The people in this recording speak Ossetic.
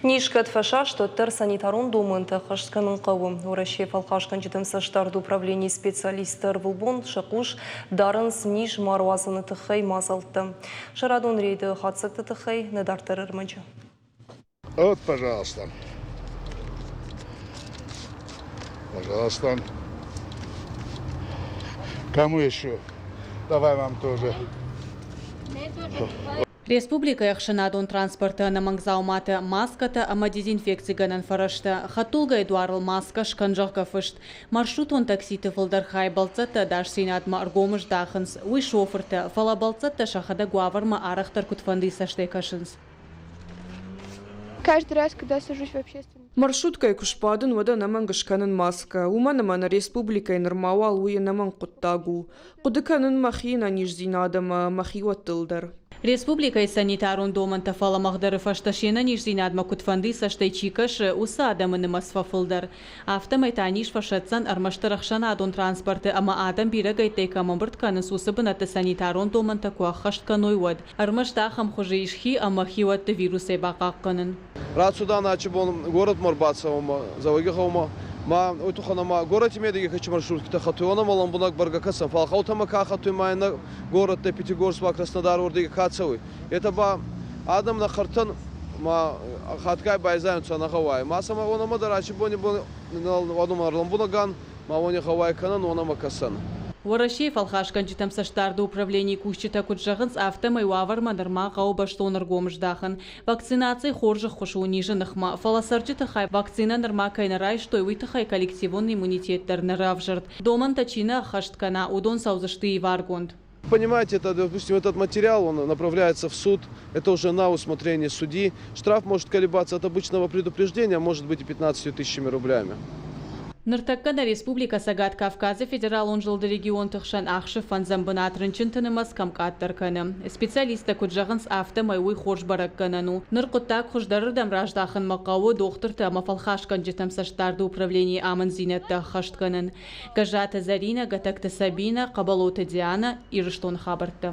Низ кӕд фӕсаст, уӕддӕр санитарон домӕнтӕ ӕххӕст кӕнын хъӕуы. Уӕрӕсейы фӕлхасгӕнджытӕм цӕстдарды управленийы специалисттӕ ӕрвылбон сӕ хъус дарынц низ ма руадзыны тыххӕй мадзӕлттӕ. Сӕ радон рейды хатдзӕгты тыххӕй нӕ дарддӕр ӕрмӕджы. Вот, пожалуйста. Пожалуйста. Кому еще? Давай вам тоже. Республикӕйы ӕхсӕнадон транспорты ӕнӕмӕнг дзауматӕ, маскӕтӕ ӕмӕ дезинфекцигӕнӕн фӕрӕзтӕ, хӕдтулгӕйы дуарыл маскӕ скӕн, зӕгъгӕ, фыст. Маршрутон такситы фылдӕр хай бӕлццӕтты ӕдасдзинадмӕ ӕргом здахынц, уый шофыртӕ, фӕлӕ бӕлццӕттӕ сӕхӕдӕг уавӕрмӕ арӕхдӕр куыдфӕндыйы цӕстӕй кӕсынц. Каждый раз, когда сажусь в общественный Маршруткӕйы куы сбадын, уӕд ӕнӕмӕнг скӕнын маскӕ, уымӕн ӕмӕ нӕ республикӕйы нырма уал уый ӕнӕмӕнг хъуыддаг у. Хъуыды кӕнын мӕхи ӕнӕниздзинад ӕмӕ мӕхиуӕттыл дӕр. Республикӕйы санитарон домӕнтӕ фӕлӕмӕгъдӕры фӕстӕ се нӕниздзинадмӕ куыдфӕндыйы цӕстӕй чи кӕсы, уыцы адӕмы нымӕц фӕфылдӕр. Афтӕмӕй та низ фӕсӕтдзӕн ӕрмӕстдӕр ӕхсӕнадон транспорты ӕмӕ адӕм бирӕгӕйттӕй кӕм ӕмбырд кӕнынц, уыцы бынӕтты санитарон домӕнтӕ куы ӕххӕст кӕной, уӕд. Ӕрмӕст ахӕм хуызы ис хи ӕмӕ хиуӕтты вирусӕй бахъахъхъӕнын. Рацудан ачи бон городмӕ ӕрбацӕуӕнмӕ Дзӕуӕгигъӕумӕ ма уой туххӕн ӕма горӕти медӕги кӕчи маршруткитӕ хӕтуй, уонӕмӕ лӕмбунӕг бӕргӕ кӕсӕн, фал гъӕутӕмӕ ка хӕтуй ма иннӕ горӕттӕй Пятигорск ба Краснодар уордиги ка цӕуй, етӕ ба адӕм нӕ хъӕртӕн ма хатгай байзайунцӕ ӕнӕгъӕуай. Ма сӕмӕ уонӕмӕ дӕр ачи бони бон лӕмбунӕгӕн ма уони гъӕуай кӕнӕн, уонӕмӕ кӕсӕн. Уӕрӕсейы фӕлхасгӕнджытӕм цӕстдарды управленийы кусджытӕ куыд зӕгъынц, афтӕмӕй уавӕрмӕ нырма хъӕуы бӕстон ӕргом здахын. Вакцинаци хорз ӕххуыс у низы ныхмӕ, фӕлӕ цӕрджыты хай вакцинӕ нырма кӕй нӕ райстой, уый тыххӕй коллективон иммунитет дӕр нӕ равзӕрд. Домӕнтӕ чи нӕ ӕххӕст кӕна, уыдон цӕудзысты иваргонд. Понимаете, это, допустим, этот материал, он направляется в суд, это уже на усмотрение судьи. Штраф может колебаться от обычного предупреждения, может быть и 15 тысячами рублями. Ныртӕккӕ нӕ республикӕ Цӕгат Кавказы федералон зылды регионты хсӕн ахсы фӕндзӕм бынат рынчынты нымӕц кӕм къаддӕр кӕны. Специалисттӕ куыд зӕгъынц, афтӕмӕй уый хорз бӕрӕггӕнӕн у. Ныр хъуыддаг хуыздӕрырдӕм раздахынмӕ хъӕуы дохтырты ӕмӕ фӕлхасгӕнджытӕм цӕстдарды управленийы амынддзинӕдтӕ ӕххӕст кӕнын. Гӕззаты Зӕринӕ, Гӕтӕгты Сабинӕ, Хъӕбӕлоты Дианӕ, Ирыстоны хабӕрттӕ.